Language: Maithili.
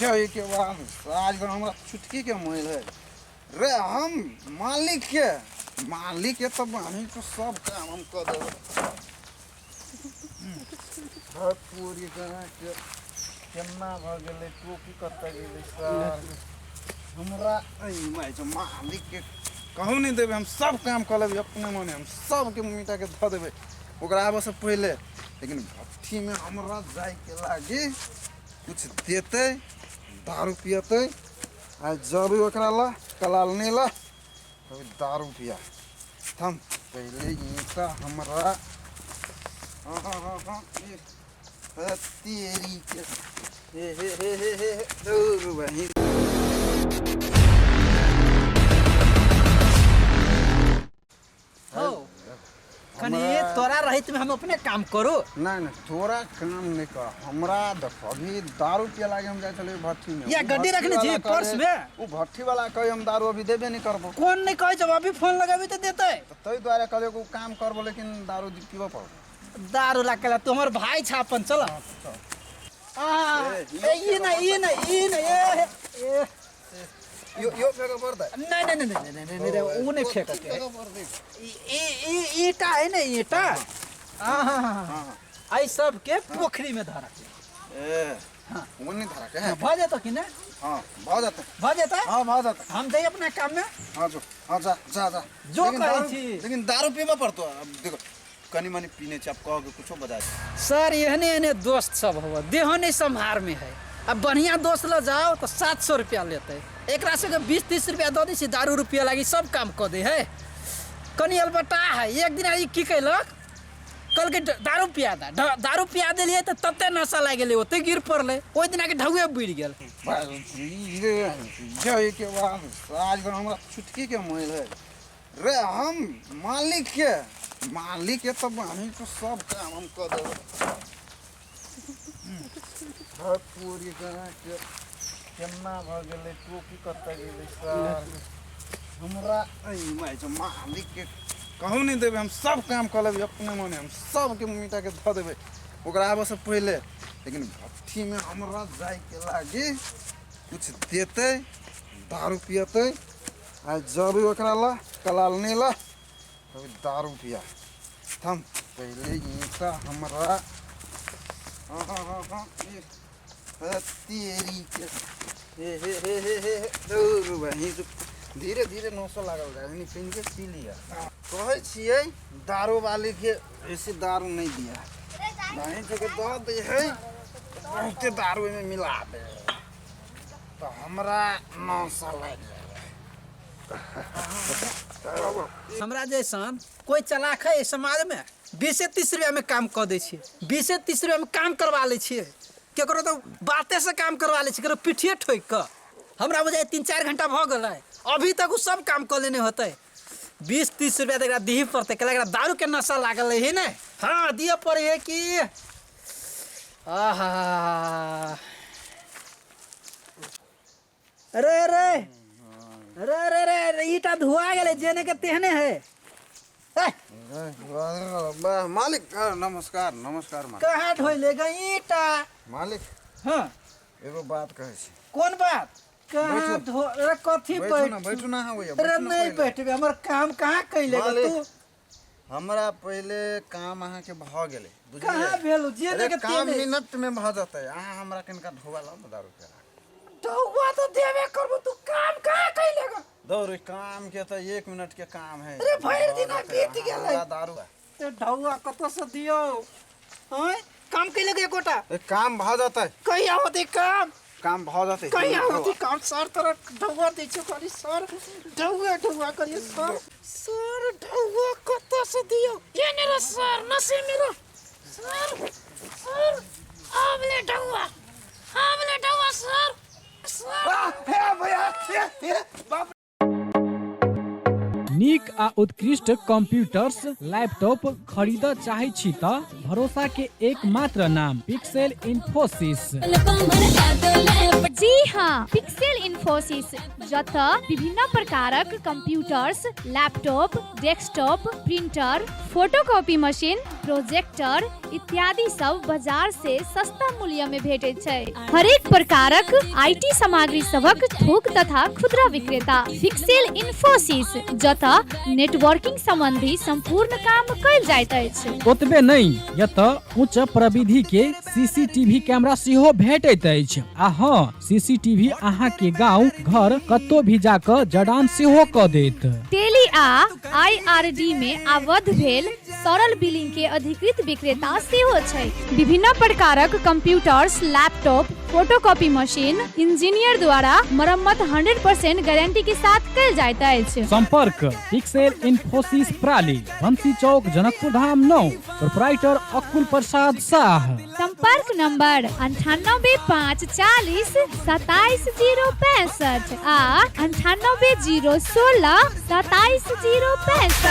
जाइके बाद आज हमरा छुटकीके मैल है रे। हम मालिक के, मालिक के तब हमी तो सब काम हम कऽ देबै। पूरी के केना भऽ गेलै, टोपी कतऽ गेलै सर? हमरा मालिक के कहूँ नहि देबै, हम सब काम कऽ लेबै अपने मने, हम सबके मिटाके धऽ देबै ओकरा आबऽसँ पहिले। लेकिन भट्ठीमे हमरा जाइके लागी कुछ देतै, दारू पियतै। आइ जबै ओकरा ला कलाल नहि ला कभी दारू पिया। थम पहिले ईंटा हमरा। हाँ हाँ हाँ हाँ, तेरी के, हे हे हे हे हे, दूर बहिन। हो कनी तोरा रहित में हम अपने काम करू? नहीं नहीं, तोरा काम नहीं कर। हमरा देख, अभी दारू पिए लागे हम जाइ छलियै भट्ठी में। या उ गड्डी भट्ठी रखने छी वाला पर्स कहे- में? उ भट्ठी वाला कहे हम दारू अभी देबे नहीं करबो। कोन नहीं कहै जब अभी फोन लगाबी तऽ देतै। तऽ ताहि दुआरे कहलियै कि उ काम करबो लेकिन दारू पीबऽ पड़बो। दारू ला के तू हमर भाई छा अपन, चल। आ ए, ई नहीं, ई नहीं, ई नहीं, ए ए। यो यो फेंकऽ पड़तै? नहीं नहीं नहीं नहीं नहीं नहीं, नहीं, ऊ नहीं फेंक के। फेंकऽ पड़तै। ई ई ईटा है ने, ईटा। हाँ हाँ हाँ हाँ। आई सब के पोखरी में धरा के। ए वो नहीं धरा के है। भऽ जेतौ कि ने? हाँ, भऽ जेतै। भऽ जेतै? हाँ, भऽ जेतै। हम जाइ अपना काम में। हाँ, जो, हाँ, जा जा जा। जो लेकिन कहै दारू- छी। लेकिन दारू पीबऽ पड़तो। अब देखो, कनी मनी पीने छी, अब कहोगे कुछो बजा दे। सर, एहने एहने दोस्त सब हव, देहो नहीं सम्हार में है। अब बढ़िया दोस्त ल जाओ तो 700 रुपया लेते, एकरा सबके 20-30 रुपया दऽ दै छी, दारू रुपया लागी सब काम कऽ दे है। कनी अलबटा है। एक दिन ई की कैलक, कहलकै दारू पिया दे। दारू पिया देलियै तऽ तते नशा लागि गेलै, ओते गिर पड़लै, ओहि दिना के ढौए बुड़ि गेल। जाइके बाद आज हमरा छुटकी के मैल है रे। हम मालिक के, मालिक के तब हमी तो सब काम हम कऽ देबै। पूरी के केना भऽ गेलै, टोपी कतऽ गेलै सर? हमरा मालिक के कहूँ नहि देबै, हम सब काम कऽ लेबै अपने मने, हम सबके मिटाके धऽ देबै ओकरा आबऽसँ पहिले। लेकिन भट्ठीमे हमरा जाइके लागी कुछ देतै, दारू पियतै। आइ जबै ओकरा ला कलाल नहि ला कभी दारू पिया। थम पहिले ईंटा हमरा। हाँ हाँ हाँ हाँ, तेरी के, हे हे हे हे हे, दूर बहिन। धीरे धीरे नशो लागल जाय, यानी पीन के पी लिअ। कहै छियै दारू वाली के ऐसे दारू नहीं दिया, बहिन सबके दऽ दै है, बहुते दारू ओहिमे मिला दे तऽ हमरा नशा लागि जाइ। हमरा जैसन कोई चलाक है समाज में? 20-30 रुपया में काम कऽ दै छियै, 20-30 रुपया में काम करवा लै छियै। केकरो तऽ बाते से काम करवा लै छियै, केकरो पीठिए ठोकि कऽ। हमरा बुझाइ 3-4 घंटा भऽ गेलै, अभी तक ओ सब काम कऽ लेने होतै। 20-30 रुपया तऽ एकरा दिही पड़तै, कैला एकरा दारूके नशा लागल है ने। हाँ, दिअ पड़ै है कि। आहा, अरे अरे अरे अरे अरे अरे, ईटा धुआ गेलै, जेने के तेहने है। ए, मालिक, नमस्कार नमस्कार मालिक। कहाँ ढोइले ग ईटा? मालिक। हाँ। एगो बात कहै छी। कोन बात? कहाँ बैठू। धो, अरे कथी? बैठू ना। बैठू? बैठू ना अहाँ भैया, अरे बैठू ना नहीं पहिले। बैठबे, हमर काम कहाँ कैले ग? मालिक, तू हमरा पहिले काम अहाँके भऽ गेलै, बुझलियै? कहाँ भेल? जे अरे के काम तेने मिनट में भऽ जेतै। अहाँ हमरा कनिका ढोबा लाउ ने दारू के। ढौआ तो देबे करबो, तू काम कहाँ कैले ग? दौड़, काम के तऽ 1 मिनट के काम है। अरे भरि दिना बीत गेलै। हमरा दारू ते ढौआ कतऽ से दियौ? आँय, काम कैले ग एकोटा? ए, काम भऽ जेतै। कहिया होतै काम? काम भऽ जेतै। कहिया होतै काम? सर, तोरा ढौआ दै छियौ खाली। सर, ढौआ ढौआ करियौ सर। सर, ढौआ कतऽ से दियौ? एने रे सर, नशे मेरो सर। सर, आब ले ढौआ, आब ले ढौआ सर। सर। हे भैया, हे हे बाप। नीक आ उत्कृष्ट कंप्यूटर्स लैपटॉप खरीदऽ चाहै छी तऽ भरोसा के एकमात्र नाम पिक्सेल इन्फोसिस। जी हाँ, पिक्सेल इन्फोसिस, जतऽ विभिन्न प्रकारक computers, laptop, desktop, printer, photocopy machine, projector इत्यादि सब बाजार से सस्ता मूल्य में भेटैत छै। हरेक प्रकारक IT सामग्री सभक थोक तथा खुदरा विक्रेता पिक्सेल इन्फोसिस, जतऽ नेटवर्किंग संबंधी संपूर्ण काम कयल जाइत अछि। ओतबे नहि, एतऽ उच्च प्रविधि के सीसीटीवी कैमरा सेहो भेटैत अछि। आ हँ, सीसीटीवी अहाँ के गांव घर कतौ भी जाकऽ जड़ान सेहो कऽ देत। टेली आ आईआरडी में आबद्ध भेल सरल बिलिंग के अधिकृत विक्रेता सेहो छै। विभिन्न प्रकारक computers, laptop, photocopy machine engineer द्वारा मरम्मत 100% गारंटी के साथ कयल जाइत अछि। संपर्क पिक्सेल इन्फोसिस प्राली, बंसी चौक, जनकपुर धाम 9, प्रोपराइटर अकुल प्रसाद शाह। संपर्क नंबर 98 5 40 27 0 65 आ 98 0 16 27 0 65।